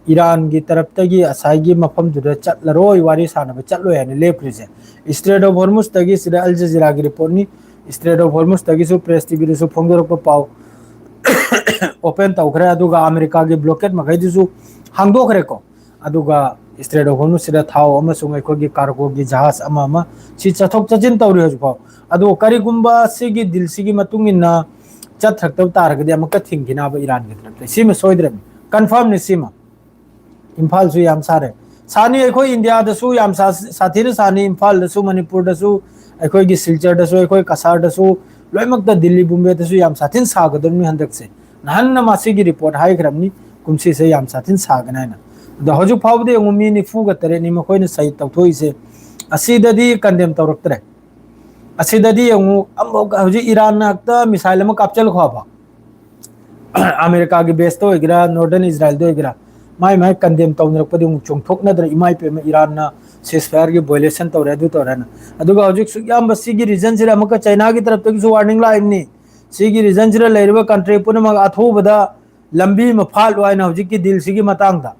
ꯏꯔꯥꯟꯒꯤ ꯇꯔꯞꯇꯒꯤ ꯉꯁꯥꯏꯒꯤ ꯃꯐꯝꯗꯨꯗ ꯆꯠꯂꯔꯣꯏ, ꯋꯥꯔꯤ ꯁꯥꯟꯅꯕ ꯆꯠꯂꯣꯏ ꯍꯥꯏꯅ ꯂꯦꯞꯈ꯭ꯔꯤꯁꯦ꯫ ꯏꯁꯇ꯭ꯔꯦꯠ ꯑꯣꯐ ꯍꯣꯔꯃꯨꯁꯇꯒꯤ, ꯁꯤꯗ ꯑꯜ ꯖꯖꯤꯔꯥꯒꯤ ꯔꯤꯄꯣꯔꯠꯅꯤ, ꯏꯁꯇ꯭ꯔꯦꯠ ꯑꯣꯐ ꯍꯣꯔꯃꯨꯁꯇꯒꯤꯁꯨ ꯄ꯭ꯔꯦꯁ ꯇꯤꯚꯤꯗꯁꯨ ꯐꯣꯡꯗꯣꯔꯛꯄ ꯄꯥꯎ ꯑꯣꯄꯦꯟ ꯇꯧꯈ꯭ꯔꯦ꯫ ꯑꯗꯨꯒ ꯑꯃꯦꯔꯤꯀꯥꯒꯤ ꯕ꯭ꯂꯣꯀꯦꯠ ꯃꯈꯩꯗꯨꯁꯨ ꯍꯥꯡꯗꯣꯛꯈ꯭ꯔꯦꯀꯣ꯫ ꯑꯗꯨꯒ Strait of Hormuz ꯁꯤꯗ ꯊꯥꯎ ꯑꯃꯁꯨꯡ ꯑꯩꯈꯣꯏꯒꯤ cargo ꯒꯤ ꯖꯍꯥꯖ ꯑꯃ ꯑꯃ ꯁꯤ ꯆꯠꯊꯣꯛ ꯆꯠꯁꯤꯟ ꯇꯧꯔꯤ ꯍꯧꯖꯤꯛꯐꯥꯎ꯫ ꯑꯗꯣ ꯀꯔꯤꯒꯨꯝꯕ ꯁꯤꯒꯤ deal ꯁꯤꯒꯤ ꯃꯇꯨꯡ ꯏꯟꯅ ꯆꯠꯊꯔꯛꯇꯕ ꯇꯥꯔꯒꯗꯤ ꯑꯃꯨꯛꯀ ꯊꯤꯡꯈꯤꯅꯕ ꯏꯔꯥꯟꯒꯤ ꯇꯔꯞꯇ꯫ ꯁꯤꯃ ꯁꯣꯏꯗ꯭ꯔꯕꯅꯤ, confirm ꯅꯤ ꯁꯤꯃ꯫ ꯏꯝꯐꯥꯜꯁꯨ ꯌꯥꯝ ꯁꯥꯔꯦ꯫ ꯁꯥꯅꯤ, ꯑꯩꯈꯣꯏ ꯏꯟꯗꯤꯌꯥꯗꯁꯨ ꯌꯥꯝ ꯁꯥ-, ꯁꯥꯊꯤꯅ ꯁꯥꯅꯤ, ꯏꯝꯐꯥꯜꯗꯁꯨ, ꯃꯅꯤꯄꯨꯔꯗꯁꯨ, ꯑꯩꯈꯣꯏꯒꯤ ꯁꯤꯜꯆꯔꯗꯁꯨ, ꯑꯩꯈꯣꯏ ꯀꯁꯥꯔꯗꯁꯨ, ꯂꯣꯏꯅꯃꯛꯇ ꯗꯤꯜꯂꯤ ꯕꯣꯝꯕꯦꯗꯁꯨ ꯌꯥꯝ ꯁꯥꯊꯤꯅ ꯁꯥꯒꯗꯕꯅꯤ ꯍꯟꯗꯛꯁꯦ꯫ ꯅꯍꯥꯟꯅ ꯃꯁꯤꯒꯤ report ꯍꯥꯏꯈ꯭ꯔꯕꯅꯤ, ꯀꯨꯝꯁꯤꯁꯦ ꯌꯥꯝ ꯁꯥꯊꯤꯅ ꯁꯥꯒꯅꯤ ꯍꯥꯏꯅ꯫ ꯑꯗꯣ ꯍꯧꯖꯤꯛ ꯐꯥꯎꯕꯗ ꯌꯦꯡꯉꯨ, ꯃꯤ ꯅꯤꯐꯨꯒ ꯇꯔꯦꯠꯅꯤ ꯃꯈꯣꯏꯅ ꯁꯍꯤꯗ ꯇꯧꯊꯣꯛꯏꯁꯦ꯫ ꯑꯁꯤꯗꯗꯤ condemn ꯇꯧꯔꯛꯇ꯭ꯔꯦ꯫ ꯑꯁꯤꯗꯗꯤ ꯌꯦꯡꯉꯨ, ꯑꯃꯨꯛ ꯍꯧꯖꯤꯛ ꯏꯔꯥꯟꯅ ꯍꯦꯛꯇ missile ꯑꯃ ꯀꯥꯞꯆꯜꯈꯣ ꯍꯥꯏꯕ꯫ ꯑꯃꯦꯔꯤꯀꯥꯒꯤ base ꯇ ꯑꯣꯏꯒꯦꯔꯥ, Northern Israel ꯗ ꯑꯣꯏꯒꯦꯔꯥ, ꯃꯥꯏ ꯃꯥꯏ condemn ꯇꯧꯅꯔꯛꯄꯗꯤ ꯑꯃꯨꯛ ꯆꯣꯡꯊꯣꯛꯅꯗ꯭ꯔꯦ, ꯏꯃꯥ ꯏꯄꯦꯝꯃ ꯏꯔꯥꯟꯅ ceasefire ꯒꯤ violation ꯇꯧꯔꯦ, ꯑꯗꯨ ꯇꯧꯔꯦꯅ꯫ ꯑꯗꯨꯒ ꯍꯧꯖꯤꯛ ꯁꯨꯛ ꯌꯥꯝꯕ ꯁꯤꯒꯤ region ꯁꯤꯗ ꯑꯃꯨꯛꯀ ꯆꯩꯅꯥꯒꯤ ꯇꯔꯞꯇꯒꯤꯁꯨ warning ꯂꯥꯛꯏꯕꯅꯤ꯫ ꯁꯤꯒꯤ region ꯁꯤꯗ ꯂꯩꯔꯤꯕ country ꯄꯨꯝꯅꯃꯛ ꯑꯊꯨꯕꯗ ꯂꯝꯕꯤ ꯑꯃ ꯐꯥꯠꯂꯨ ꯍꯥꯏꯅ ꯍꯧꯖꯤꯛꯀꯤ deal ꯁꯤꯒꯤ ꯃꯇꯥꯡꯗ꯫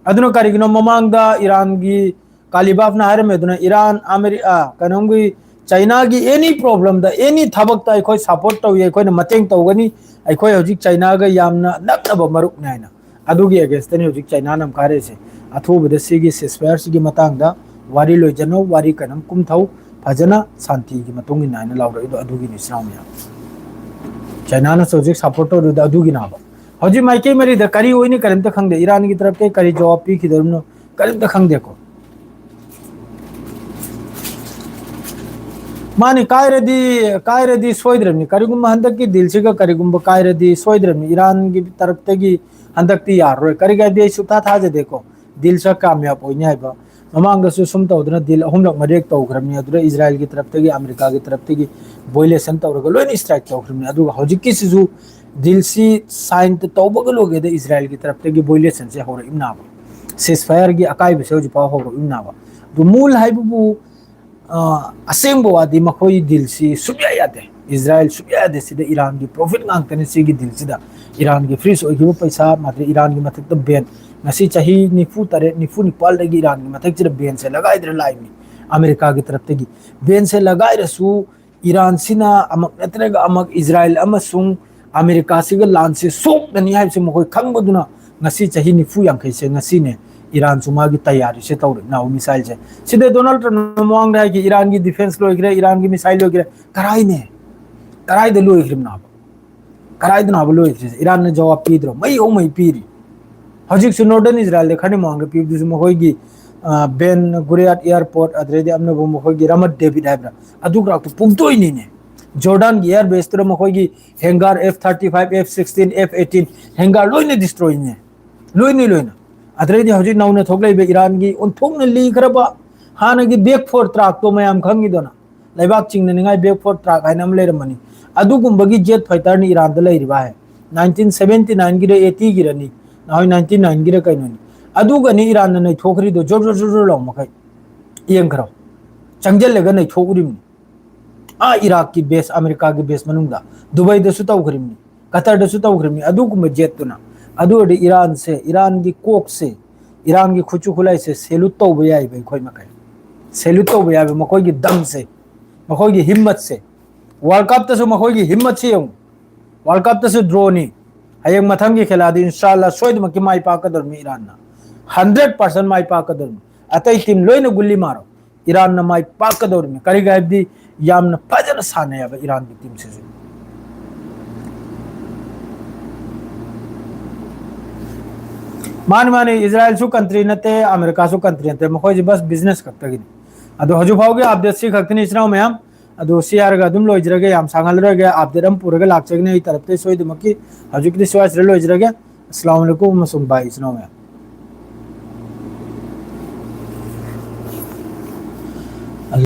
ꯑꯗꯨꯅ ꯀꯔꯤꯒꯤꯅꯣ, ꯃꯃꯥꯡꯗ ꯏꯔꯥꯟꯒꯤ ꯀꯥꯂꯤꯕꯥꯐꯅ ꯍꯥꯏꯔꯝꯃꯦ, ꯑꯗꯨꯅ ꯏꯔꯥꯟ, ꯑꯃꯦꯔꯤ-, ꯑ, ꯀꯩꯅꯣꯝꯒꯤ ꯆꯩꯅꯥꯒꯤ any problem ꯗ, any ꯊꯕꯛꯇ ꯑꯩꯈꯣꯏ support ꯇꯧꯏ, ꯑꯩꯈꯣꯏꯅ ꯃꯇꯦꯡ ꯇꯧꯒꯅꯤ, ꯑꯩꯈꯣꯏ ꯍꯧꯖꯤꯛ ꯆꯩꯅꯥꯒ ꯌꯥꯝꯅ ꯅꯛꯅꯕ ꯃꯔꯨꯞꯅꯤ ꯍꯥꯏꯅ꯫ ꯑꯗꯨꯒꯤ against ꯇꯅꯤ ꯍꯧꯖꯤꯛ ꯆꯩꯅꯥꯅ ꯑꯃꯨꯛ ꯍꯥꯏꯔꯛꯏꯁꯦ꯫ ꯑꯊꯨꯕꯗ ꯁꯤꯒꯤ ceasefire ꯁꯤꯒꯤ ꯃꯇꯥꯡꯗ ꯋꯥꯔꯤ ꯂꯣꯏꯖꯅꯧ, ꯋꯥꯔꯤ ꯀꯩꯅꯣꯝ ꯀꯨꯝꯊꯧ, ꯐꯖꯅ ꯁꯥꯟꯇꯤꯒꯤ ꯃꯇꯨꯡ ꯏꯟꯅ ꯍꯥꯏꯅ ꯂꯥꯎꯔꯛꯏꯗꯣ ꯑꯗꯨꯒꯤꯅꯤ, ꯏꯆꯤꯟ ꯏꯅꯥꯎ ꯃꯌꯥꯝ꯫ ꯆꯩꯅꯥꯅꯁꯨ ꯍꯧꯖꯤꯛ support ꯇꯧꯔꯤꯗꯣ ꯑꯗꯨꯒꯤꯅꯕ꯫ ꯍꯧꯖꯤꯛ ꯃꯥꯏꯀꯩ ꯃꯔꯤꯗ ꯀꯔꯤ ꯑꯣꯏꯅꯤ, ꯀꯔꯤꯝꯇ ꯈꯪꯗꯦ꯫ ꯏꯔꯥꯟꯒꯤ ꯇꯔꯞꯇꯒꯤ ꯀꯔꯤ ꯖꯋꯥꯕ ꯄꯤꯈꯤꯗꯣꯔꯤꯕꯅꯣ, ꯀꯔꯤꯝꯇ ꯈꯪꯗꯦꯀꯣ꯫ ꯃꯥꯅꯤ, ꯀꯥꯏꯔꯗꯤ, ꯀꯥꯏꯔꯗꯤ ꯁꯣꯏꯗ꯭ꯔꯕꯅꯤ꯫ ꯀꯔꯤꯒꯨꯝꯕ ꯍꯟꯗꯛꯀꯤ deal ꯁꯤꯒ ꯀꯔꯤꯒꯨꯝꯕ ꯀꯥꯏꯔꯗꯤ ꯁꯣꯏꯗ꯭ꯔꯕꯅꯤ꯫ ꯏꯔꯥꯟꯒꯤ ꯇꯔꯞꯇꯒꯤ ꯍꯟꯗꯛꯇꯤ ꯌꯥꯔꯔꯣꯏ꯫ ꯀꯔꯤꯒꯤ ꯍꯥꯏꯗꯤ ꯑꯩ ꯁꯨꯛꯊꯥ ꯊꯥꯖꯗꯦꯀꯣ deal ꯁꯤꯒ ꯀꯥꯃꯌꯥꯕ ꯑꯣꯏꯅꯤ ꯍꯥꯏꯕ꯫ ꯃꯃꯥꯡꯗꯁꯨ ꯁꯨꯝ ꯇꯧꯗꯅ deal ꯑꯍꯨꯝꯂꯛ ꯃꯔꯤꯔꯛ ꯇꯧꯈ꯭ꯔꯕꯅꯤ꯫ ꯑꯗꯨꯗ ꯏꯖꯔꯥꯏꯜꯒꯤ ꯇꯔꯞꯇꯒꯤ, ꯑꯃꯦꯔꯤꯀꯥꯒꯤ ꯇꯔꯞꯇꯒꯤ violation ꯇꯧꯔꯒ ꯂꯣꯏꯅ strike ꯇꯧꯈ꯭ꯔꯕꯅꯤ꯫ ꯑꯗꯨꯒ ꯍꯧꯖꯤꯛꯀꯤꯁꯤꯁꯨ deal ꯁꯤ sign ꯇꯧꯕꯒ ꯂꯣꯏꯒꯦꯗ ꯏꯖꯔꯥꯏꯜꯒꯤ ꯇꯔꯞꯇꯒꯤ violation ꯁꯦ ꯍꯧꯔꯛꯏꯕꯅꯦꯕ꯫ Ceasefire ꯒꯤ ꯑꯀꯥꯏꯕꯁꯦ ꯍꯧꯖꯤꯛꯐꯥꯎ ꯍꯧꯔꯛꯏꯕꯅꯦꯕ꯫ ꯑꯗꯨ ꯃꯨꯜ ꯍꯥꯏꯕꯕꯨ, ꯑ, ꯑꯁꯦꯡꯕ ꯋꯥꯗꯤ ꯃꯈꯣꯏ deal ꯁꯤ ꯁꯨꯡꯌꯥ ꯌꯥꯗꯦ꯫ ꯏꯖꯔꯥꯏꯜ ꯁꯨꯡꯌꯥ ꯌꯥꯗꯦ꯫ ꯁꯤꯗ ꯏꯔꯥꯟꯒꯤ profit ꯉꯥꯛꯇꯅꯤ ꯁꯤꯒꯤ deal ꯁꯤꯗ꯫ ꯏꯔꯥꯟꯒꯤ freeze ꯑꯣꯏꯈꯤꯕ ꯄꯩꯁꯥ, ꯃꯥꯗꯤ ꯏꯔꯥꯟꯒꯤ ꯃꯊꯛꯇ ban, ꯉꯁꯤ ꯆꯍꯤ ꯅꯤꯐꯨ ꯇꯔꯦꯠ, ꯅꯤꯐꯨ ꯅꯤꯄꯥꯜꯗꯒꯤ ꯏꯔꯥꯟꯒꯤ ꯃꯊꯛꯁꯤꯗ ban ꯁꯦ ꯂꯒꯥꯏꯗꯅ ꯂꯥꯛꯏꯕꯅꯤ꯫ ꯑꯃꯦꯔꯤꯀꯥꯒꯤ ꯇꯔꯞꯇꯒꯤ ban ꯁꯦ ꯂꯒꯥꯏꯔꯁꯨ, ꯏꯔꯥꯟꯁꯤꯅ ꯑꯃꯛ ꯅꯠꯇ꯭ꯔꯒ ꯑꯃꯛ ꯏꯖꯔꯥꯏꯜ ꯑꯃꯁꯨꯡ ꯑꯃꯦꯔꯤꯀꯥꯁꯤꯒ ꯂꯥꯟꯁꯦ ꯁꯣꯛꯅꯅꯤ ꯍꯥꯏꯕꯁꯤ ꯃꯈꯣꯏ ꯈꯪꯕꯗꯨꯅ ꯉꯁꯤ ꯆꯍꯤ ꯅꯤꯐꯨ ꯌꯥꯡꯈꯩꯁꯦ ꯉꯁꯤꯅꯦ ꯏꯔꯥꯟꯁꯨ ꯃꯥꯒꯤ ꯇꯌꯥꯔꯤꯁꯦ ꯇꯧꯔꯦ ꯅꯥꯎ ꯃꯤꯁꯥꯏꯜꯁꯦ꯫ ꯁꯤꯗ ꯗꯣꯅꯥꯜꯗ ꯇ꯭ꯔꯝꯞꯅ ꯃꯃꯥꯡꯗ ꯍꯥꯏꯈꯤ, "ꯏꯔꯥꯟꯒꯤ ꯗꯤꯐꯦꯟꯁ ꯂꯣꯏꯈ꯭ꯔꯦ, ꯏꯔꯥꯟꯒꯤ ꯃꯤꯁꯥꯏꯜ ꯂꯣꯏꯈ꯭ꯔꯦ"꯫ ꯀꯔꯥꯏꯅꯦ? ꯀꯔꯥꯏꯗ ꯂꯣꯏꯈ꯭ꯔꯤꯕꯅꯣꯕ? ꯀꯗꯥꯏꯗꯅꯣꯕ ꯂꯣꯏꯈ꯭ꯔꯤꯁꯦ? ꯏꯔꯥꯟꯅ ꯖꯋꯥꯕ ꯄꯤꯗ꯭ꯔꯣ? ꯃꯩ ꯍꯧ ꯃꯩ ꯄꯤꯔꯤ꯫ ꯍꯧꯖꯤꯛꯁꯨ ꯅꯣꯔꯗꯔꯟ ꯏꯖꯔꯥꯏꯜꯗ ꯈꯔꯅꯤ ꯃꯃꯥꯡꯗ ꯄꯤꯕꯗꯨꯁꯨ ꯃꯈꯣꯏꯒꯤ, ꯑ, ꯕꯦꯟ ꯒꯨꯔꯤꯌꯥꯠ ꯑꯦꯌꯥꯔꯄꯣꯔꯠ, ꯑꯗꯨꯗꯩꯗꯤ ꯑꯃꯅꯕꯨ ꯃꯈꯣꯏꯒꯤ ꯔꯃꯠ ꯗꯦꯕꯤꯠ ꯍꯥꯏꯕ꯭ꯔꯥ, ꯑꯗꯨ ꯒ꯭ꯔꯥꯎꯟꯗꯨ ꯄꯨꯡꯇꯣꯏꯅꯤꯅꯦ꯫ ꯖꯣꯔꯗꯥꯟꯒꯤ ꯑꯦꯌꯔ ꯕꯦꯁꯇꯨꯗ ꯃꯈꯣꯏꯒꯤ hangar F thirty five, F sixteen, F eighteen hangar ꯂꯣꯏꯅ ꯗꯤꯁꯇ꯭ꯔꯣꯏꯅꯦ, ꯂꯣꯏꯅ ꯂꯣꯏꯅ꯫ ꯑꯗꯨꯗꯩꯗꯤ ꯍꯧꯖꯤꯛ ꯅꯧꯅ ꯊꯣꯛꯂꯛꯏꯕ ꯏꯔꯥꯟꯒꯤ ꯑꯣꯟꯊꯣꯛꯅ ꯂꯤꯈ꯭ꯔꯕ ꯍꯥꯟꯅꯒꯤ ꯕꯦꯛ ꯐꯣꯔ ꯇ꯭ꯔꯥꯛꯇꯣ ꯃꯌꯥꯝ ꯈꯪꯉꯤꯗꯅ, ꯂꯩꯕꯥꯛ ꯆꯤꯡꯅꯅꯤꯡꯉꯥꯏ ꯕꯦꯛ ꯐꯣꯔ ꯇ꯭ꯔꯥꯛ ꯍꯥꯏꯅ ꯑꯃ ꯂꯩꯔꯝꯕꯅꯤ꯫ ꯑꯗꯨꯒꯨꯝꯕꯒꯤ ꯖꯦꯠ ꯐꯥꯏꯇꯔꯅꯤ ꯏꯔꯥꯟꯗ ꯂꯩꯔꯤꯕ ꯍꯥꯏ꯫ ꯅꯥꯏꯟꯇꯤꯟ ꯁꯚꯦꯟꯇꯤ ꯅꯥꯏꯟꯒꯤꯔ ꯑꯦꯇꯤꯒꯤꯔꯅꯤ, ꯅꯍꯥꯟ ꯅꯥꯏꯟꯇꯤꯟ ꯅꯥꯏꯟꯒꯤꯔ ꯀꯩꯅꯣꯅꯤ꯫ ꯑꯗꯨꯒꯅꯤ ꯏꯔꯥꯟꯅ ꯅꯩꯊꯣꯛꯈ꯭ꯔꯤꯗꯣ ꯖꯣꯔ ꯖꯣꯔ ꯖꯣꯔ ꯖꯣꯔ ꯂꯥꯎ ꯃꯈꯩ꯫ ꯌꯦꯡꯈ꯭ꯔꯣ, ꯆꯪꯁꯤꯜꯂꯒ ꯅꯩꯊꯣꯛꯎꯔꯤꯕꯅꯤ꯫ ꯑꯥ ꯏꯔꯥꯛꯀꯤ ꯕꯦꯁ, ꯑꯃꯦꯔꯤꯀꯥꯒꯤ ꯕꯦꯁ ꯃꯅꯨꯡꯗ, ꯗꯨꯕꯩꯗꯁꯨ ꯇꯧꯈ꯭ꯔꯤꯕꯅꯤ, ꯀꯇꯔꯗꯁꯨ ꯇꯧꯈ꯭ꯔꯤꯕꯅꯤ꯫ ꯑꯗꯨꯒꯨꯝꯕ ꯖꯦꯠꯇꯨꯅ꯫ ꯑꯗꯨ ꯑꯣꯏꯔꯗꯤ ꯏꯔꯥꯟꯁꯦ, ꯏꯔꯥꯟꯒꯤ ꯀꯣꯛꯁꯦ, ꯏꯔꯥꯟꯒꯤ ꯈꯨꯠꯁꯨ ꯈꯨꯠꯂꯥꯏꯁꯦ ꯁꯦꯂꯨꯠ ꯇꯧꯕ ꯌꯥꯏꯕ ꯑꯩꯈꯣꯏ ꯃꯈꯩ꯫ ꯁꯦꯂꯨꯠ ꯇꯧꯕ ꯌꯥꯏꯕ ꯃꯈꯣꯏꯒꯤ ꯗꯝꯁꯦ, ꯃꯈꯣꯏꯒꯤ ꯍꯤꯝꯃꯠꯁꯦ꯫ ꯋꯥꯔꯜ ꯀꯞꯇꯁꯨ ꯃꯈꯣꯏꯒꯤ ꯍꯤꯝꯃꯠꯁꯦ ꯌꯦꯡꯉꯨ꯫ ꯋꯥꯔꯜ ꯀꯞꯇꯁꯨ ꯗ꯭ꯔꯣꯅꯤ꯫ ꯍꯌꯦꯡ ꯃꯊꯪꯒꯤ ꯈꯦꯂꯥꯗꯤ ꯏꯟꯁꯥꯜꯂꯥ ꯁꯣꯏꯗꯅꯃꯛꯀꯤ ꯃꯥꯏ ꯄꯥꯛꯀꯗꯧꯔꯤꯕꯅꯤ ꯏꯔꯥꯟꯅ꯫ ꯍꯟꯗ꯭ꯔꯦꯠ ꯄꯥꯔꯁꯦꯟ ꯃꯥꯏ ꯄꯥꯛꯀꯗꯧꯔꯤꯕꯅꯤ꯫ ꯑꯇꯩ ꯇꯤꯝ ꯂꯣꯏꯅ ꯒꯨꯜꯂꯤ ꯃꯥꯔꯣ꯫ ꯏꯔꯥꯟꯅ ꯃꯥꯏ ꯄꯥꯛꯀꯗꯧꯔꯤꯕꯅꯤ꯫ ꯀꯔꯤꯒꯤ ꯍꯥꯏꯕꯗꯤ ꯌꯥꯝꯅ ꯐꯖꯅ ꯁꯥꯟꯅꯩ ꯍꯥꯏꯕ ꯏꯔꯥꯟꯒꯤ ꯇꯤꯝꯁꯤꯁꯨ꯫ ꯃꯥꯅꯤ, ꯃꯥꯅꯤ, ꯏꯖꯔꯥꯏꯜꯁꯨ ꯀꯟꯇ꯭ꯔꯤ ꯅꯠꯇꯦ, ꯑꯃꯦꯔꯤꯀꯥꯁꯨ ꯀꯟꯇ꯭ꯔꯤ ꯅꯠꯇꯦ, ꯃꯈꯣꯏꯁꯦ ꯕꯁ ꯕꯤꯖꯤꯅꯦꯁ ꯈꯛꯇꯒꯤꯅꯤ꯫ ꯑꯗꯣ ꯍꯧꯖꯤꯛ ꯐꯥꯎꯒꯤ ꯑꯞꯗꯦꯠ ꯁꯤ ꯈꯛꯇꯅꯤ, ꯏꯆꯤꯟ ꯏꯅꯥꯎ ꯃꯌꯥꯝ꯫ ꯑꯗꯣ ꯁꯤ ꯍꯥꯏꯔꯒ ꯑꯗꯨꯝ ꯂꯣꯏꯖꯔꯒꯦ, ꯌꯥꯝ ꯁꯥꯡꯍꯜꯂꯔꯣꯏꯒꯦ, ꯑꯞꯗꯦꯠ ꯑꯃ ꯄꯨꯔꯒ ꯂꯥꯛꯆꯒꯅꯤ ꯑꯩ ꯇꯔꯞꯇꯩ ꯁꯣꯏꯗꯃꯛꯀꯤ꯫ ꯍꯧꯖꯤꯛꯀꯤꯗꯤ ꯁ꯭ꯋꯥꯏꯁꯤꯗ ꯂꯣꯏꯖꯔꯒꯦ꯫ ꯑꯁꯂꯥꯃꯨ ꯑꯂꯩꯀꯨꯝ ꯑꯃꯁꯨꯡ ꯕꯥꯏ, ꯏꯆꯤꯟ ꯏꯅꯥꯎ ꯃꯌꯥꯝ꯫